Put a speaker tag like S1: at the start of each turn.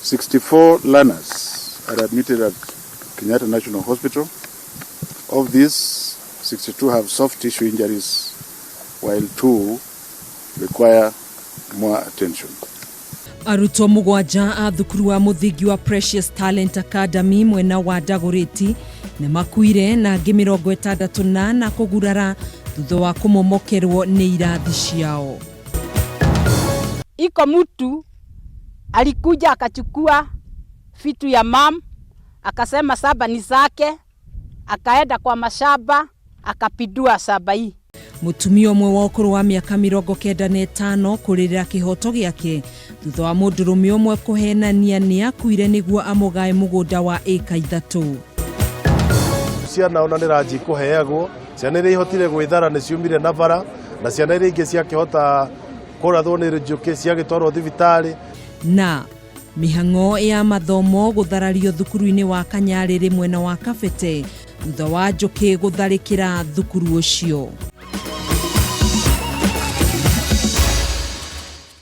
S1: 64 learners are admitted at Kenyatta National Hospital. Of these, 62 have soft tissue injuries, while 2 require more attention.
S2: Arutwo mũgwanja a thukuru wa mũthingi wa Precious Talent Academy mwena wa Dagoretti nĩ makuire na angĩ 64 kũgurara thutha wa kũmomokerwo nĩ irathi ciao.
S3: Iko mtu alikuja akachukua vitu ya mam, akasema shamba ni zake, akaenda kwa mashamba akapindua shamba hii.
S2: Mũtumia ũmwe wa ũkũrũ wa mĩaka 95 kũrĩrĩra kĩhoto gĩake thutha wa mũndũrũme ũmwe kũhenania nĩ akuire nĩguo amũgae mũgũnda wa ĩka 3.
S4: Ciana ona nĩ ranji kũheagwo, ciana iria ihotire gwĩthara nĩ ciumire na bara, na ciana iria ingĩ ciakĩhota kũrathwo nĩ njũkĩ ciagĩtwarwo thibitarĩ.
S2: Na mĩhang'o ya mathomo gũtharario thukuru-inĩ wa Kanyarĩrĩ mwena wa Kabete thutha wa njũkĩ gũtharĩkĩra thukuru ũcio.